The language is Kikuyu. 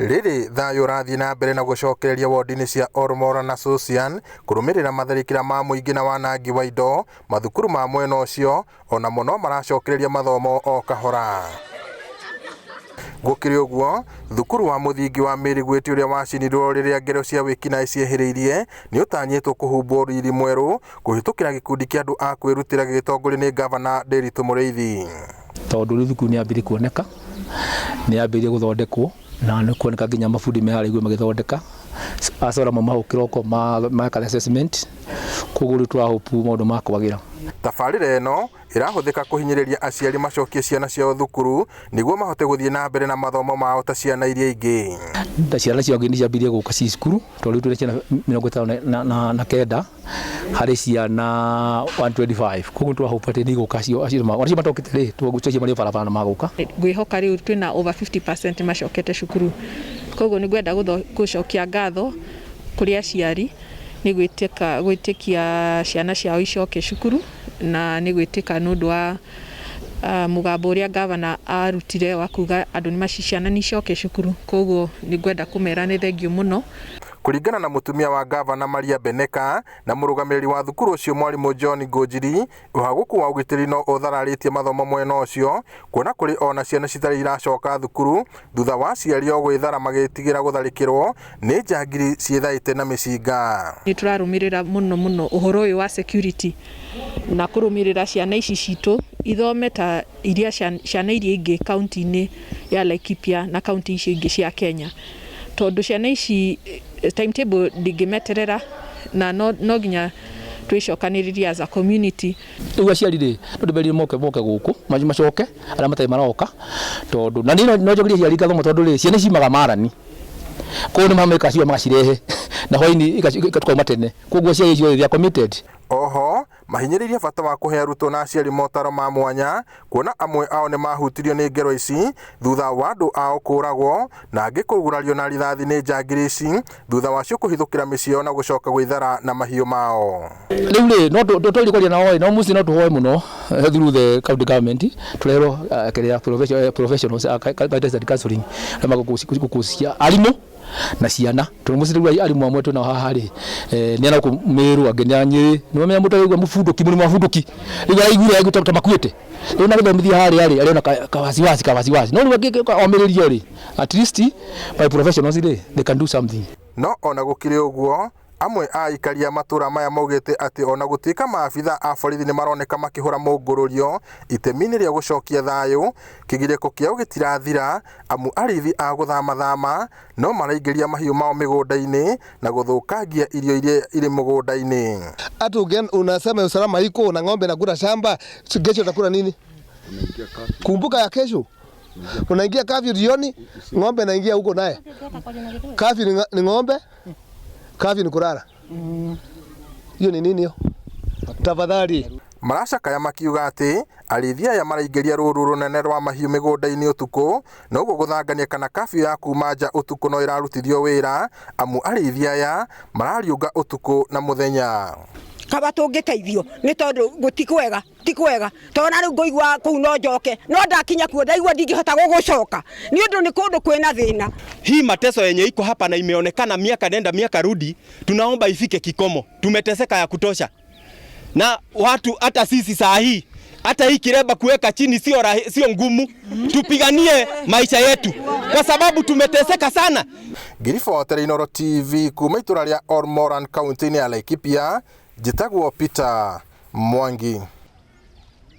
Rĩrĩ thayũ ũrathiĩ na mbere na gũcokereria wondi-inĩ cia Ormora na Sosian kũrũmĩrĩra matharĩkĩra ma mũingĩ na wanangi wa indo, mathukuru ma mwena ũcio onamo no maracokereria mathomo o kahora. Gũkĩrĩ ũguo, thukuru wa mũthingi wa Mĩriguĩti ũrĩa wacinirwo rĩrĩa ngero cia wĩkinaĩ ciehĩrĩirie nĩ ũtanyĩtwo kũhumbwo riri mwerũ kũhĩtũkĩra gĩkundi kĩa andũ a kwĩrutĩra gĩgĩtongorio nĩ ngavana Ndĩritũ Mũrĩithi. Tondũ rĩu thukuru nĩ yambĩrĩirie kuoneka, nĩ yambĩrĩirie gũthondekwo na nĩ kuoneka nginya mabundi me harĩa igũrũ magĩthondeka, acora mauma hau kĩroko meka assessment, koguo rĩu tũra hope maũndũ makwagĩra. Tabarĩra ĩno ĩrahũthĩka kũhinyĩrĩria aciari macokie ciana ciao thukuru nĩguo mahote gũthiĩ na mbere na mathomo mao ta ciana iria ingĩ. Na ciana ciao nĩ ciambirie gũka ci cukuru tondũ rĩu twĩna ciana 59 harĩ ciana 125 koguo tũra hope atĩ nĩ igũka acio acio matokĩte rĩ tũcio marĩ barabara na magũka. Ngwĩhoka rĩu twĩna over 50% macokete cukuru koguo nĩ ngwenda gũcokia ngatho kũrĩ aciari nĩ gwĩtĩka gwĩtĩkia ciana ciao icoke cukuru na nĩ gwĩtĩka nĩ ũndũ wa mũgambo ũrĩa ngavana arutire wa kuga andũ nĩ ciana nĩ icoke cukuru koguo nĩ ngwenda kũmera nĩ thengiũ mũno. Kũringana na mũtumia wa ngavana Maria Beneka na mũrũgamĩrĩri wa thukuru ũcio mwarimũ John Ngũnjiri, ũhagũku wa ũgitĩri no ũthararĩtie mathomo mwena ũcio kuona kũrĩ ona ciana citarĩ iracoka thukuru thutha wa aciari o gwĩthara magĩtigĩra gũtharĩkĩrwo nĩ njangiri ciĩthaĩte na mĩcinga. Nĩ tũrarũmĩrĩra mũno mũno ũhoro ũyũ wa security na kũrũmĩrĩra ciana ici citũ ithome ta iria ciana iria ingĩ kaunti-inĩ ya Laikipia na kaunti icio ingĩ cia Kenya. Tondũ ciana ici timetable ndĩngĩmeterera na no nginya twĩcokanĩrĩrie as a community. Rĩu aciari rĩ, no ndĩmerire moke moke gũkũ macoke arĩa matarĩ maroka tondũ na niĩ no njokerie aciari ngatho tondũ rĩ ciana ciumaga marani koguo nĩ mameka cio magacirehe na hwainĩ tukauma tene koguo aciari acio they are committed. Oho mahinyĩrĩirie bata wa kũhe arutwo na aciari motaro ma mwanya kuona amwe ao nĩ mahutirio nĩ ngero ici thutha wa andũ ao kũragwo na angĩ kũgurario na rithathi nĩ njangiri ici thutha wacio kũhithũkĩra mĩciĩ yao na gũcoka gwĩthara na mahiũ mao. Rĩu rĩ no tũtwaire kwaria nao no mũciĩ no tũhoe mũno through the county government tũreherwo kĩrĩa professionals guidance and counseling arĩa magũkũcia arimũ na ciana tondũ mũciĩ rĩu arimũ amwe twĩnao haha rĩ nĩ a gũkũ Mĩrũ angĩ nĩ a Nyĩrĩ nĩ wamenya mũndũ araigua mũbundũki mũrimũ wa bunduki rĩu araiguire araigua ta makuĩte rĩu na gĩthomithia harĩa rĩ arĩona kawasiwasi kawasiwasi no rĩu angĩomĩrĩrio rĩ at least by professionals rĩ they can do something. No ona gũkĩrĩ ũguo amwe a aikari a matũra maya maugĩte atĩ ona gũtuĩka maabitha a borithi nĩ maroneka makĩhũra mũngũrũrio itemi-inĩ rĩa gũcokia thayũ, kĩgirĩko kĩao gĩtirathira amu arĩithi a gũthamathama no maraingĩria mahiũ mao mĩgũnda-inĩ na gũthũkangia irio iria irĩ mũgũnda-inĩ. Hata unasema usalama iko na ng'ombe nakula shamba, kesho utakula nini? Kumbuka ya kesho unaingia curfew jioni, ng'ombe naingia huko naye. Curfew ni ng'ombe, curfew ni kulala. Hiyo ni nini hiyo? Tafadhali. Maracakaya makiuga atĩ arĩithi aya maraingĩria rũru rũnene rwa mahiũ mĩgũnda-inĩ ũtukũ na ũguo gũthangania kana curfew ya kuma nja ũtukũ no ĩrarutithio wĩra amu arĩithi aya marariũnga ũtukũ na mũthenya. Kaba tũngĩteithio nĩ tondũ gũti kwega ti kwega tondũ na rĩu ngũigua kũu no njoke no ndakinya kuo ndaigua ndingĩhota gũgũcoka nĩ ũndũ nĩ kũndũ kwĩna thĩna. Hii mateso yenye iko hapa na imeonekana miaka nenda miaka rudi, tunaomba ifike kikomo. Tumeteseka ya kutosha, na watu hata sisi saa hii hata hii kireba kuweka chini sio ngumu. Tupiganie maisha yetu kwa sababu tumeteseka sana. Ngiribotera Inooro TV kuma itũra rĩa Olmoran kaunti-inĩ ya Laikipia, njĩtagwo Peter Mwangi.